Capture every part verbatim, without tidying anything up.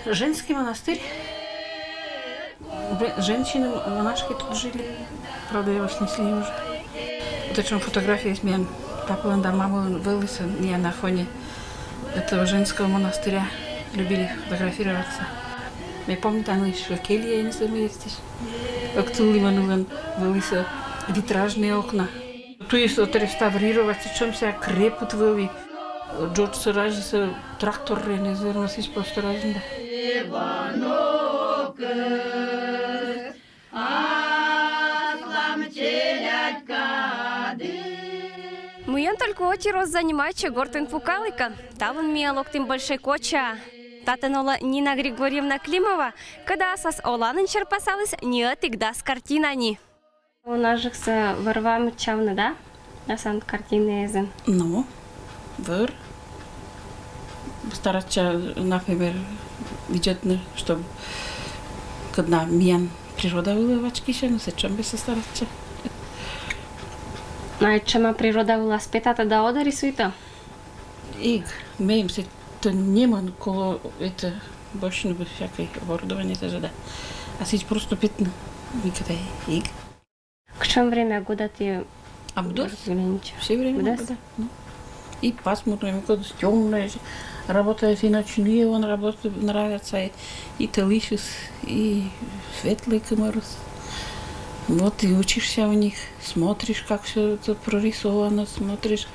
Женский монастырь. Бе- Женщины, монашки тут жили. Правда, его снесли уже. Вот это фотография есть, мен папалан да мамалан вылыса, не на фоне этого женского монастыря любили фотографироваться. Я помню, там еще келья, я не знаю, есть. Октулы манулан вылыса витражные окна. То есть отреставрировать, чем вся крепут вылы. Джордж Саражиса трактор ренезер, но сись просто разин да. Мыйӧн только ӧти рос занимайтчӧ гортын пукалігӧн. Талун ми локтім Большой Коча. Татӧн олӧ Нина Григорьевна Климова, кодъясас оланін серпасаліс неӧтик дас картина ни. Унажыксӧ вӧр-ва мыччавны, да? Асан картинаэзын. Ну, вӧр. Старайтча, например, видзӧдны, чтоб кодъяс миян природа вылӧ вачкисьӧны, сэтшӧм бӧрсӧ старайтча. А этшӧма природа вылас петатӧ да оз рисуйтӧ? Эг, меым сэтӧн нэмӧн колӧ это босьтны бы всякӧй оборудование тоже, да. А сідз просто петны мыйкӧ тай эг. Кутшӧм время года ті... Абдос? Гляньте. Все время Абдос? Года. Ну. И пасмурно, и мукӧдыс тёмнӧй. Работает и ночные он работы нравятся, и, и тӧлысьыс, и светлый кымӧрыс. Вот и учишься у них, смотришь, как все это прорисовано, смотришь,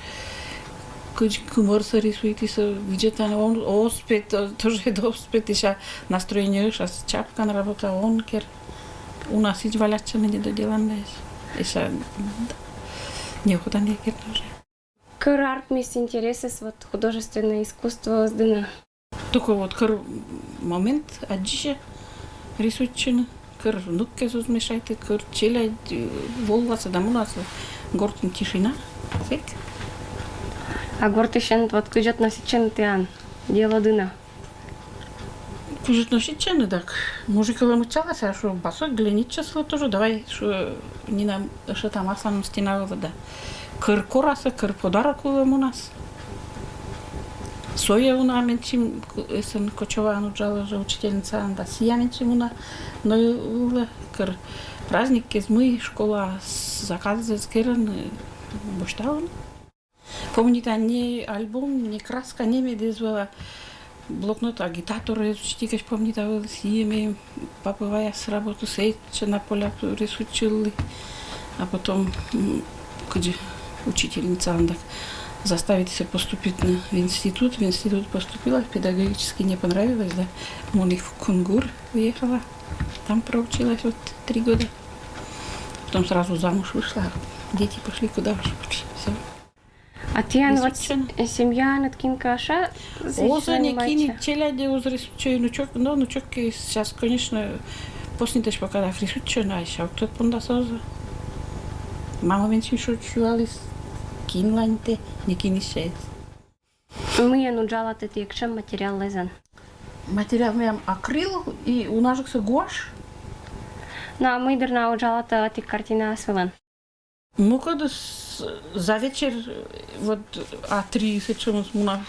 кыдз кымӧрсӧ рисуйтіс, где-то он успеет, тоже это успеет, и ща настроение, щас чапкан работа, он кер. У нас сідз валятчӧны недоделанные. И ща неохота некер тоже. Кор артмис интересыс вот художественное искусство оз дінӧ? Только вот кор момент аддзысьӧ рисуйтчыны, кор внуккӧс оз мешайты, кор челядь, э, воласӧ да мунасӧ, гортын тишина. Сэк. А гортысьӧн вот кыдз относитчӧны тіян дело дінӧ? Кыдз относитчӧны, дак мужик вылӧ мыччалас, а шуӧ, басӧ, глянитчас вылӧ тоже, давай, шуӧ, Нина, ӧшӧтам асланым стена вылӧ да. Кор корасӧ, кор подарок вылӧ мунас. Сойӧ уна менсьым, эсӧн Кочаваын уджалӧ жӧ учительницаӧн да, сійӧ менсьым уна нӧ вылӧ, кор праздниккӧ мый, школа заказыс керӧны, босьталӧны. Помнита, ни альбом, ни краска, ни медводз вӧлі. Блокнот, агитатор, учительӧс помнита вӧлі, сійӧ мем папа ваяс работу, сэтчӧ на поля рисуйтчылі. А потом, м, кыдзи учительница, он так заставитісӧ поступитны в институт. В институт поступила, педагогический не понравилось, да. Муні в Кунгур уехала. Там проучилась вот три года. Потом сразу замуж вышла. Дети пошли куда уж. Все. А тіян вот Рисуйтчӧны. Семьяын кин кӧ ещӧ? Оз нин кин, челядь оз рисуйтчӧй, внучок, но внучок сейчас, конечно, поснитӧсь пока так рисуйтчӧны, а ещӧ вот тот пондас оз. Мама менсьым шуӧ, сюяліс, кинлань тэ, не кин ещӧ. Мыйӧн уджалатӧ ті, кутшӧм материалъясӧн? Материал мем акрил и унажыксӧ гуашь. Ну, а мый дыр на уджалатӧ ті картинаыс вылын? Мукӧдыс за вечер, вот, а три сэтшӧмыс муна,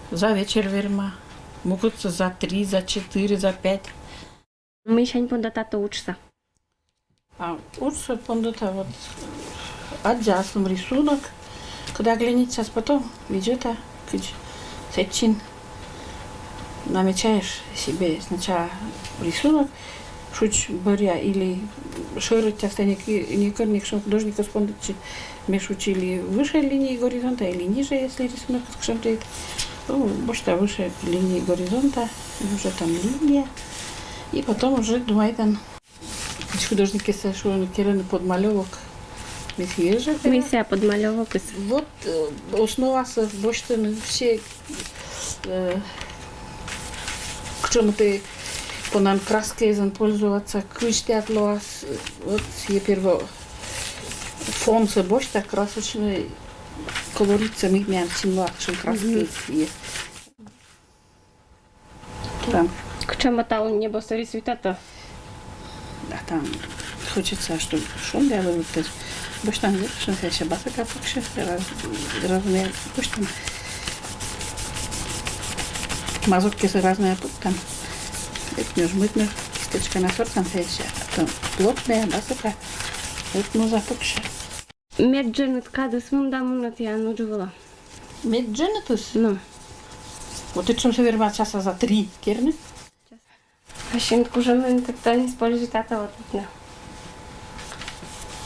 за вечер верма. Мукӧдсӧ за три, за четыре, за пять. Мыйсянь пондататӧ уджсӧ? А уджсӧ пондата вот аддза аслым рисунок, когда глянитчас, потом видзӧда, кыдз сэтчин. Намечаешь себе сначала рисунок, шуч бӧръя или шӧрӧ часто не, не кӧр некутшӧм художникӧс пондатчы, ме шуч или выше линии горизонта, или ниже, если рисунок кутшӧм тэд. Ну, босьта выше линии горизонта, и уже там линия. И потом уже думайтан, художникъяс шуӧны, керӧны подмалёвок. Ме сійӧс жӧ керӧ. Мися, подмалёвокыс. Вот, э, основасӧ босьтӧны все, э, кутшӧм тэ понан краскаэзӧн пользоваться, кыдз тэ атлас, э, вот сійӧ перво фонсӧ босьта, красочный колоритсӧ, мый миян синмӧ кутшӧм краскаыс сійӧ. Там. Кутшӧм талун небосӧ рисуйтатӧ? А там хочется, чтобы шонді вылысь. Босьтан, что ещё басака пуксьӧ, раз, разные, босьтан. Мазоккесӧ разнӧя пуктан. Ӧтнёжӧ-мӧднӧжӧ кисточкаӧн сорсанныд, а то плотнӧя, басӧка, ӧтмоза пуксьӧ. Медджыныд кадыс мында мунӧ тіян удж вылӧ? Медджынытыс? Ну. Вот этшӧмсӧ верма часа за три керны. Ассьыд кужӧмын тан используйтан вот на.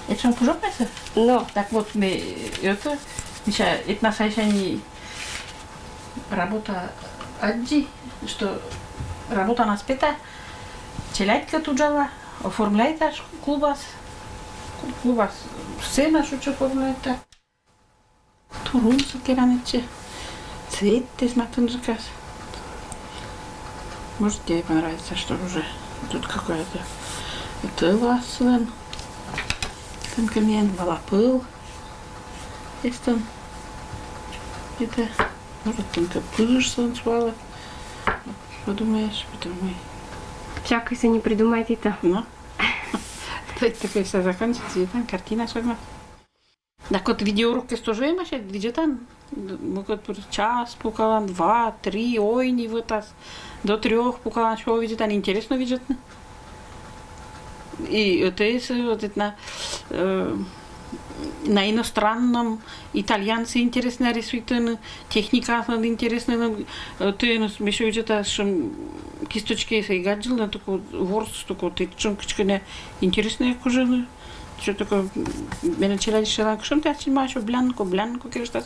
Этшӧм кужӧмыс? Но. Так вот, ме, это, мися, этна сайсянь работа аддзи, что работанас пета, челядькӧд уджала, оформляйтас клубас, клубас сцена шучӧ оформляйта. Турунсӧ керан этчӧ. Цветтэс матынджыкас. Может, тебе понравится, что уже тут какая-то это ласвен. Тынкӧ миян вала пӧв. Эстӧн. Это, может, тынкӧ пыж сылӧн сулалӧ. Подумаешь, потому и... Всякӧйсӧ не придумайтан. Ну. То есть такой всё закончится, и там картина шагна. Так вот, видеоурокыс тоже эмӧсь, видзӧдан. Мукӧд пыр час пукалан, два, три, ой, не вӧтас. До трёх пукалан, что видзӧдан, интереснӧ видзӧдны. И это если вот это на, э, на иностранном, итальянцы интереснӧ рисуйтӧны, техника интереснӧ, э, ты, ну, ещё видзӧдан, что кисточкиыс эг аддзыл на, только ворс, только ты, чем кыдзкӧ интереснӧ кужӧны. Что такое? Менам челядьыс шуӧ, кутшӧм тэ ачым ещё бланко, бланко, конечно,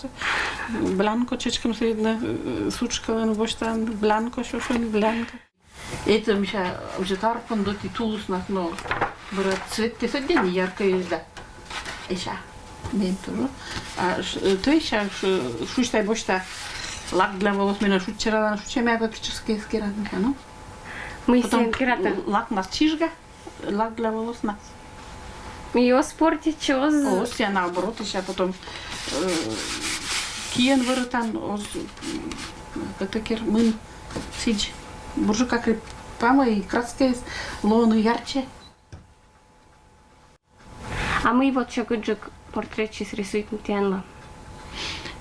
бланко, чечкам средно, сучкалан, бостан, бланко, что бланко. Это, мися, уже тарпан доти тулыснас, но быра цветтэс отдельно яркӧйыс да. Эся. Мен тоже. А ш-, э, то есть, а ш-, шуысь тай босьта лак для волос, менам шуччералан, шуччемя папирческие скираны, ну. Мый сійӧн кератан? Лакнас чижга. Лак для волос на. И оз портитчы, оз. Оз, я наоборот, ещё потом, э, киӧн вӧрӧтан, оз, м, это кер-, мын сідз. Буржыка крепама и краскаыс лоӧны ярче. А мый вот сё кыдзкӧ портретсьыс рисуйтны тіянлы?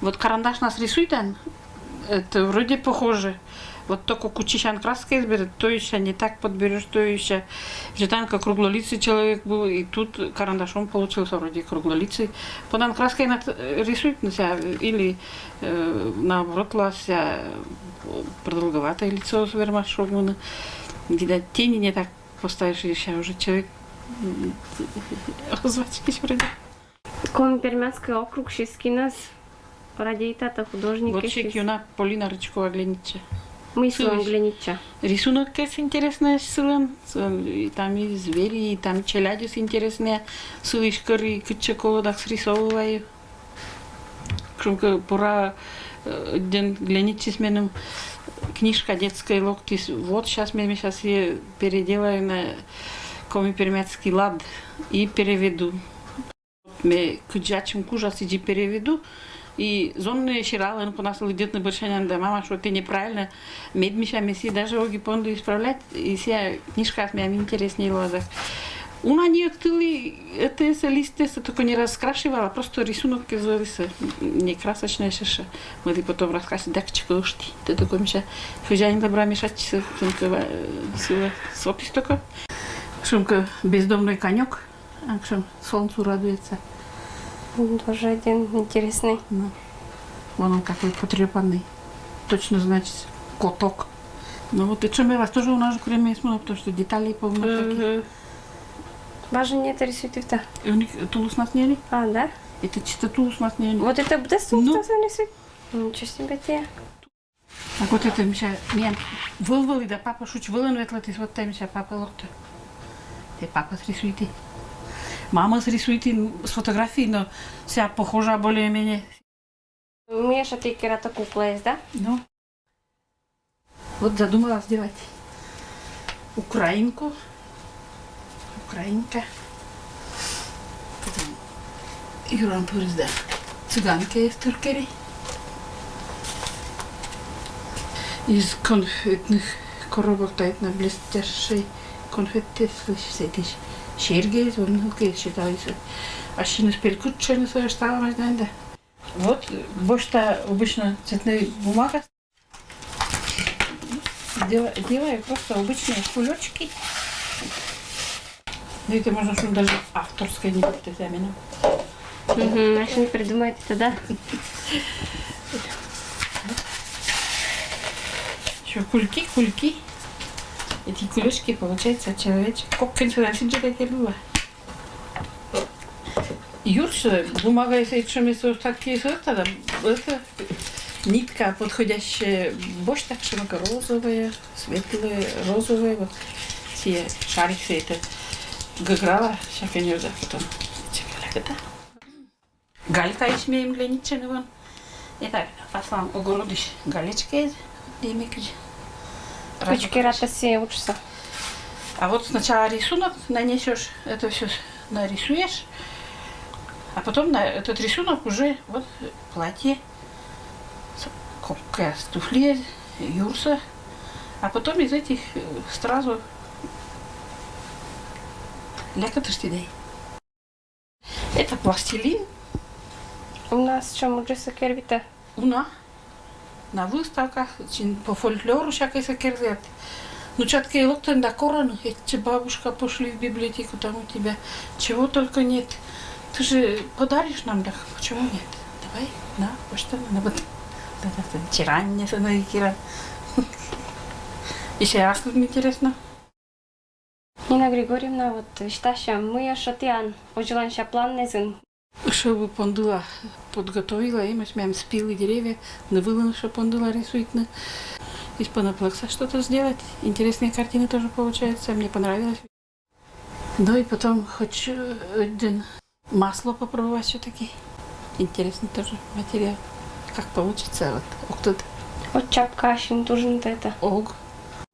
Вот карандашнас рисуйтан, это вроде похоже. Вот только кучисян краскаыс берет, то ещё не так подберёшь, то ещё. Же там как круглолицый человек был, и тут карандашом получился вроде круглолицый. Потом краской над-, э, рисует на себя, или, э, наоборот, лася, э, продолговатое лицо вермас шогмыны. Видать, тени не так поставишь, и ща уже человек, м, озвучить вроде. Коми-Пермяцкӧй округсьыс кинас радейтатӧ художникъясыс? Вот сек ёна Полина Рычкова, Гленитча. Мый сылӧн Гленитча? Рисунокъяс интереснӧй сылӧн, сылӧн и там и звери, и там челядьыс интереснӧй, сылысь кӧр и кытчӧ колӧ да срисовываю. Кутшӧмкӧ пора, э, день Гленитчис меным книжка детскӧй локтіс. Вот щас ме, ме щас её переделаю на коми-пермяцкий лад и переведу. Ме кыдзи ачым кужа, сідзи переведу. И зоннӧй сералӧн, кӧнкӧ лыддьӧны бӧрсянь да, мама, что ты неправильно медмися, ме сійӧ даже ог и понды исправлять, и сійӧ книжкаыс мем интереснӧй лоас. Уна ни ӧктылі, это, это листыс, это только не раскрашивала, просто рисунок из лиса, не красочная шеша. Мӧді потом раскрасить, да, кыдзкӧ ышті. Ты такой, мися, хозяин добра мешать, сылы, сопис только. Шуӧмкӧ, бездомный конёк. А кутшӧм солнцу радуется. Тоже один интересный. Ну. Вон он какой потрёпанный. Точно, значит, коток. Ну вот, и чем я вас тоже у нас же кроме, потому что деталей полно таких. Мгм. Важен не это рисует это. И у них тулыснас нели? А, да? Это чисто тулыснас нели. Вот это быдӧс тулыснас рисует? Ничего себе те. А вот это, мися, миян вӧв вӧлі да, папа шуӧ, вӧлӧн ветлӧдіс, вот тайӧ, мися, папа локтӧ. Тайӧ папа срисуйтӧ. Мама срисуйтӧ с фотографии, но вся похожа более-менее. Мися, тэ кератан куклаэс, да? Ну. Вот задумала сделать украинку. Украинка. Потом Юран пырис да. Цыганкаэс тыр кери. Из конфетных коробок тайӧ на блестящий конфеттэс, слышишь, эти серьги, звонок, считалось. А щеныс пелькыт члены своего штаба, да. Вот, босьта обычно цветной бумага. Дела- делаю просто обычные кулечки. Да это можно что даже авторское не будет, это именно. Угу, а что не придумаете тогда? Еще кульки, кульки. Эти кулечки получается человечек. Как кончилась Юрчы бумага, если чем если вот такие сорта, да, это нитка подходящая, больше так широко розовая, светлая, розовая, вот все шарики все это гыграла, всякое не да, потом чекаляката. Галька ещё имеем для ничего, вон. Итак, аслам огородысь галечка из, демик. Кучки ратаси учится. А вот сначала рисунок нанесешь, это все нарисуешь, а потом на этот рисунок уже вот платье, с- копка с туфли, юрса, а потом из этих э, сразу лякатышти дай. Это пластилин. У нас чем уже сокервита? Уна. На выставках, чин по фольклору всякой сокервет. Ну, чатка и локтен да коран, эти бабушка пошли в библиотеку, там у тебя чего только нет. Ты же подаришь нам, так почему нет? Давай, на, вот что надо вот. Да, да, да, тиран не сынок, Кира. Еще раз тут интересно. Нина Григорьевна, вот виштася, мый ещё тиян, озьылан ся план незын. Шыбы пондыла подготовила, и мы с мям спилы деревья, на вылын ещё пондыла рисует на. Из пенопласта что-то сделать. Интересные картины тоже получаются, мне понравилось. Ну и потом хочу один масло попробовать все-таки. Интересный тоже материал. Как получится, вот. Ух тут. Вот чапка, ащим тоже это. Ог.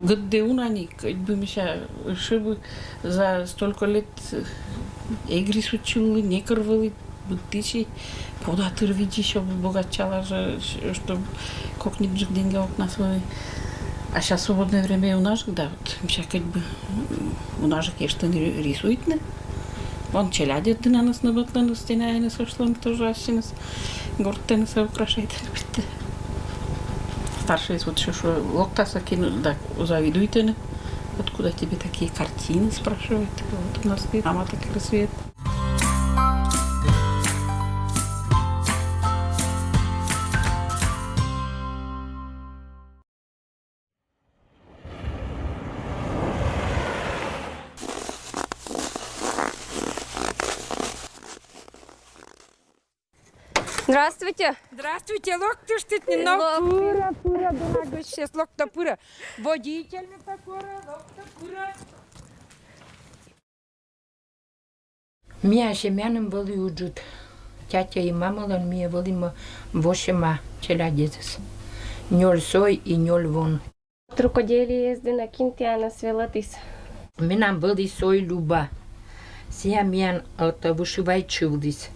Гыдде уна ни, кыдь бы мися, шыбы за столько лет эг рисуйтчылы, не кырвылы, быттысь и пода тыр видзи, чтобы богатчала же, чтобы кокнибджык деньга окна свои. А сейчас свободное время у нас, да, вот, мися, кыдь бы, м, у нас же, конечно, не рисуйтны. Вон челядь дынаныс ныбытланыс, стенаяныс, ошланыс тоже ассиныс. Гурттеныс украшайтын битте. Старший вот ещё шо локтаса кин, да, завидуйтыны. Откуда тебе такие картины, спрашивает. Вот у нас и мама так и свет. Здравствуйте. Здравствуйте, локтыштыт ни, но Лок. Пыра, пыра, дорогой, сейчас локта пыра. Водитель ми покора, локта пыра. Мия семьяным вӧлі уджыт. Тятя и мамылӧн мия вӧлімӧ восьӧма челядьӧс. Нёль сой и нёль вон. Рукоделиеыс дінӧ кин тіянӧс велӧдіс? Менам вӧлі сой Люба. Сія миян ӧтӧ вышивайтчывліс.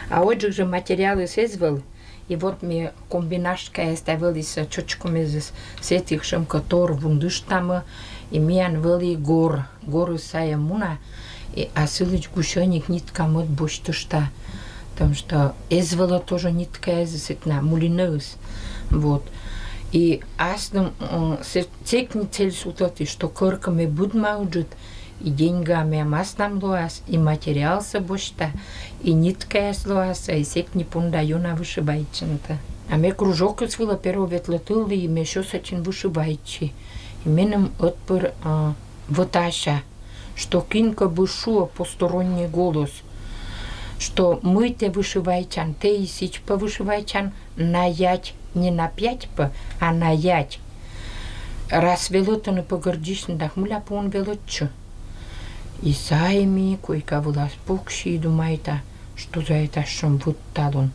А оджык жӧ материалыс эз вӧл, и вот ми комбинашкаяс да вӧліс чочкомезыс, сэтшӧм кӧтор вундыштамӧ, и миян вӧлі гор, горыс сайӧ муна, и а сылысь гусьӧник нитка мӧд босьтышта. Потому что эз вӧлӧ тоже ниткаясыс, сэтшӧм мулинӧыс. Вот. И асным, м, сэ-, сэк ни цель султӧдіс, что кӧркӧ ме быдма ыджыд, и деньга мем аслам лоас, и материалсӧ босьта, и ниткаяс лоас, и сэк ни понда ёна вышивайтчыны. А ме кружокыс вылӧ перво ветлӧ тӧлі, и ме сё сэтшӧм вышивайтчи. И меным ӧтпыр, а, вӧтася, что кинкӧ бы шуӧ посторонний голос, что мый тэ вышивайтчан, тэ и сідз пӧ вышивайтчан, на ять, не на пять пӧ, а на ять. Раз велӧдтӧны пӧ гӧрддзысьны, так мыля пӧ он велӧдчы. И сай ми койка вылас пукси и думайта, что за это сэтшӧм вутталун.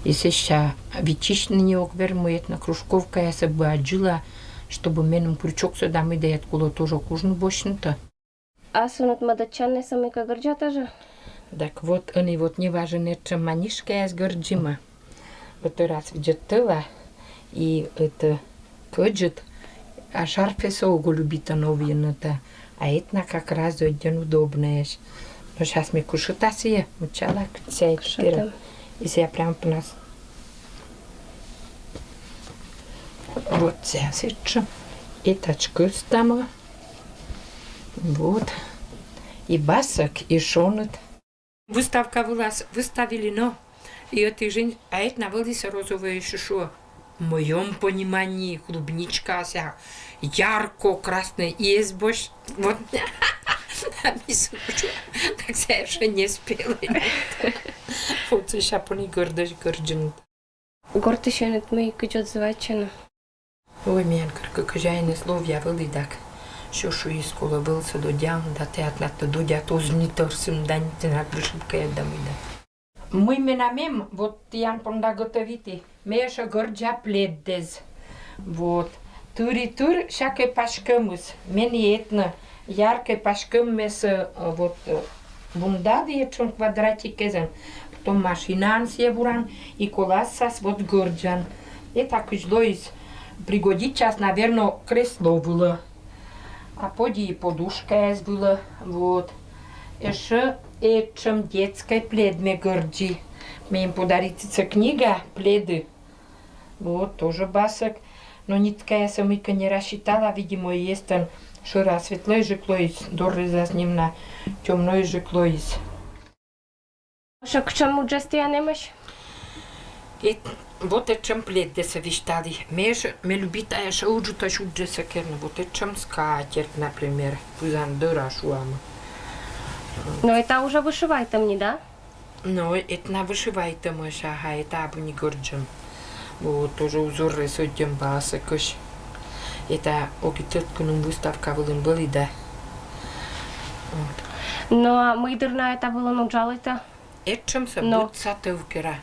И сэсся виччысьны ни ог вермы, этнокружковкаясӧ бы аддзыла, чтобы меным крючоксӧ да мый да ӧд колӧ тоже кужны босьтны. Асывныд мӧдӧдчанныд сӧмын кӧ гӧрддза тоже? Так вот, ӧні вот неважӧн этшӧм манишкаяс гӧрддзимӧ. Вот раз видзӧдтыла, и это кӧдзыд, а шарфсӧ ог любитӧ новыйнытӧ, а этна как раз ӧдйӧн удобнӧйӧсь. Но щас ми кышыта сійӧ, мыччала кыдзи сійӧ теперь. Кышытам. И сійӧ прям пнас. Вот сійӧ сэтшӧм. И тачкыстамы. Вот. И басӧк, и шоныд. Выставка вылас выставили, но и эта жень, а это на вылисе розовая шуо. В моем понимании клубничка вся ярко-красная и эз босьт. Вот. А ми сыпучу. Так совершенно не спелый. Вот сейчас пони гордость горджин. Гортысянныд мый, кыдз отзывайтчӧны? Ой, миян кӧркӧ кӧзяиныс ловъя вӧлі дак. Сё шуис, колӧ вӧлсӧ додяны да, тэ ӧд на тэ додяд, оз ни торсім да, ни тэнад вышивкаяд да мый да. Мый менам эм, вот тіян понда готовиті. Ме ещӧ горджа пледэз. Вот. Тыр и тыр сякӧй паськӧмыс. Мен и этна яркӧй паськӧммес, э, вот, э, вундалі этшӧм квадратикӧзӧн. Потом машинаӧн сійӧ вуран, и колассас вот горджан. Этакысь лоис, пригодитчас, наверно, кресло вылӧ. А поди и подушкаэз вылӧ, вот. Ещӧ этшӧм детскӧй плед ме горджи. Мен подаритісны книга «Пледы». Вот, тоже басӧк. Но ниткаяссӧ мыйкӧ не рассчитала, видимо, и эстӧн шӧра светлӧйджык лоис, доррезас нин на тёмнӧйджык лоис. Ещӧ кутшӧм уджыс тіян эмӧсь? И вот этшӧм пледсӧ висьталі. Ме ещӧ, ме любита ещӧ ыджыдӧсь уджсӧ керны. Вот этшӧм скатерть, например, пызан дӧра шуам. Но это уже вышивайтӧм нин, да? Но это на вышивайтӧмӧсь, ага, это абу ни горджам. Вот, тоже узорыс ӧдйӧм басӧкӧсь. Это ог и тӧд, кынӧм выставка вылын вӧлі да. Вот. Но а мый дыр на это вылын уджалыта? Этшӧмсӧ быдса тӧв кера.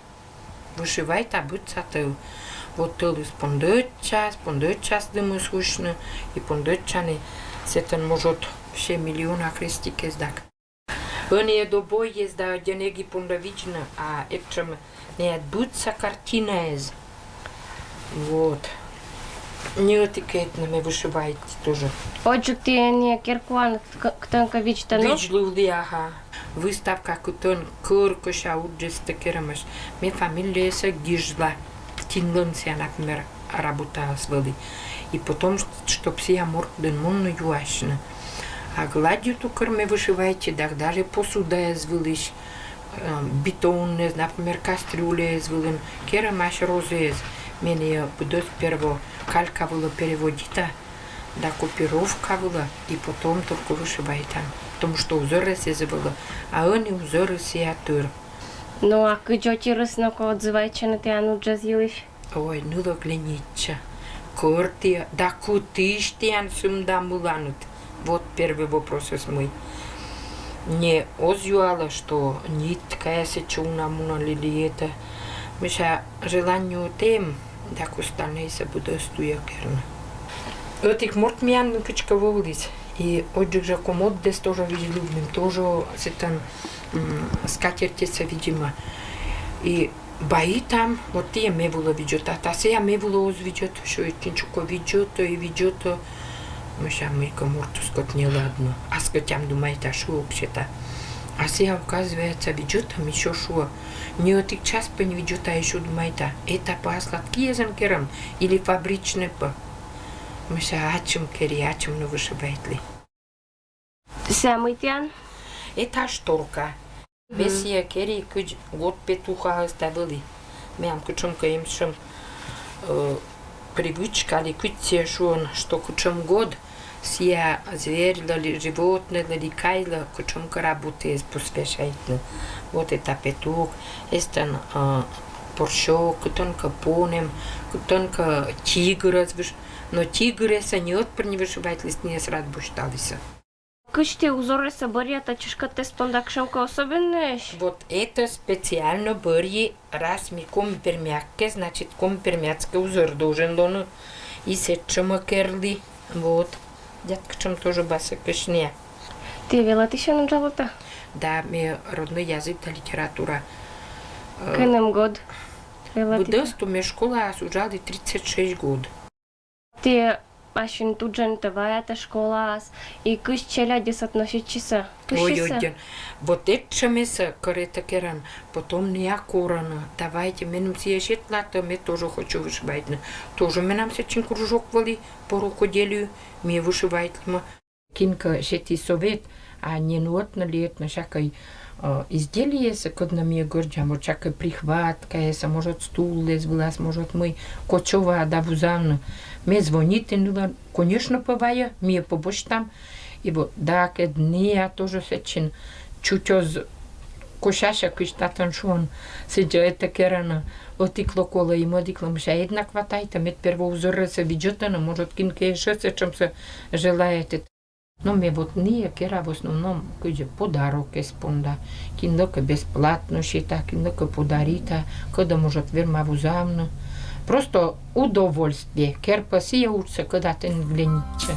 Вышивайта быдса тӧв. Вот тӧлыс пондӧдчас, пондӧдчас лымыс усьны, и пондӧдчані сэтӧн, может, все миллиона крестикез дак. Ӧні ӧд обойез да ӧдйӧ эг и пондӧ видзны, а этшӧм нин быдса картинаэз. Вот. Ньӧти кӧ этнӧ ме вышивайті тоже. Отже, тіян керкуаныд к-, кытӧнкӧ видзтӧ, но? Видзлывлі, ага. Выставка кытӧн кӧр кӧся уджыс тӧ керӧмаӧсь. Ме фамилиясӧ гижла. Тінлӧн сійӧ, например, работаыс вӧлі. И потом, чтоб сійӧ мортӧн мунны юасьны. А гладью тукӧр ме вышивайті, да даже посудаэз вылысь, э, бетоннӧйӧз, например, кастрюляэз вылын, керӧмаӧсь розаэз. Ме нин быдӧс перво калька вылӧ переводита, да копировка вылӧ, и потом только вышивайта. Потому что узорыс эз вӧвлы, а ӧні узорыс сійӧ тыр. Но а кыдз отирыс, но-ко, отзывайтчӧны тіян уджыс йылысь? Ой, нылӧк ленитчӧ. Кӧрті да кытысь тіян сымда мыланныд? Вот первый вопросыс мый. Не оз юалӧ, что ниткаяс сэтчӧ уна-муна ли, ли это. Мися, желание эм, да куста нӧ и сійӧ быдӧс туйӧ керны. Ӧтик морт миян кыдзкӧ вӧвліс. И отджык жӧ комодыс тоже видзлывлім, тоже сэтӧн, м, скатертьсӧ, видимо. И баитам, вот тіян ме вылӧ видзӧдтӧ, а сійӧ ме вылӧ оз видзӧд, ещӧ и чинчуко видзӧдтӧ и видзӧдтӧ. Мися, мыйкӧ мортыскӧд неладно. Ас кӧть ам думайта, шуӧ, ог сета. А сійӧ, оказывается, видзӧдтӧ, ещӧ шуӧ. Ньӧтик час пӧ нин видзӧдта, ещӧ думайта, это пӧ аслад киӧн керӧм или фабричнӧй пӧ. Мися, ачым кери, ачым нӧ вышивайтлі. Сійӧ мый тіян? Это шторка. Мгм. Ме сійӧ кери, кыдз год петухаыс да вӧлі. Меям кутшӧмкӧ эмӧсь, э, привычка ли кыдз сійӧ шуӧны, что кутшӧм год сійӧ зверлы ли, животнойлы ли, кайлы кутшӧмкӧ работаыс посвящайтны. Вот это петух, эстӧн, э, порсёк, кытӧнкӧ понӧм, кытӧнкӧ тигрӧс выш-, но тигрӧссӧ ньӧт пыр нин вышивайтліс, нин эз рад босьталісны. Кыдз ті узоръяссӧ бӧръятӧ, чышкӧдтӧ эз понда кутшӧмкӧ особеннӧйӧсь? Вот это специально бӧрйи, раз ми коми-пермяк кӧ, значит, коми-пермяцкӧй узор должен лоны. И сэтшӧмӧ керлі. Вот. Дядь кутшӧм тоже басӧкӧсь нин. Ті велӧтысьӧн уджалӧта? Да, ме роднӧй язык да литература. Э, кынӧм год велӧтыта? Быдӧс тӧ ме школаас уджалі тридцать шесть год. Ті Асьын туджӧн тэ ваятӧ школаас, и кысь челядьыс относитчисӧ? Кысь... Ой, ой, ой. Вот этшӧмсӧ кӧ тэ керан, потом нӧ коран: давайте, меным сійӧ сетлатӧ, ме тоже хочу вышивайтны. Тоже менам сэтшӧм кружок вӧлі по рукоделию, ме вышивайтлі. Кинкӧ сеті совет, а нин вот нӧ лиятны сякӧй, э, изделиесӧ, кӧднӧ ме гӧрддза, вот сякӧй прихваткаясӧ, может, стулыс вылас, может, мый, кӧть чӧв да вузавны. Ме звонитін нылӧн, конечно, пӧ вайӧ, ме пӧ босьтам. И вот, да, кӧть нӧ тоже сэтшӧм чуть оз косясьӧ, кыдз татӧн шуан, сідз этӧ керӧны. Ӧтик ло колӧ и мӧдик ло, мися, ӧд на хватайтӧ, мед первой узорсӧ видзӧдтӧны, может, кинкӧ ещӧ сэтшӧмсӧ желаитӧ. Но ме вот нӧ кера в основном кыдзи подарокъяс понда. Кинлы кӧ бесплатно сета, кинлы кӧ подарита, кӧдӧ, может, верма вузавны. Просто удовольствие. Кер пӧ сійӧ уджсӧ, кӧдӧ тэн гленитчӧ.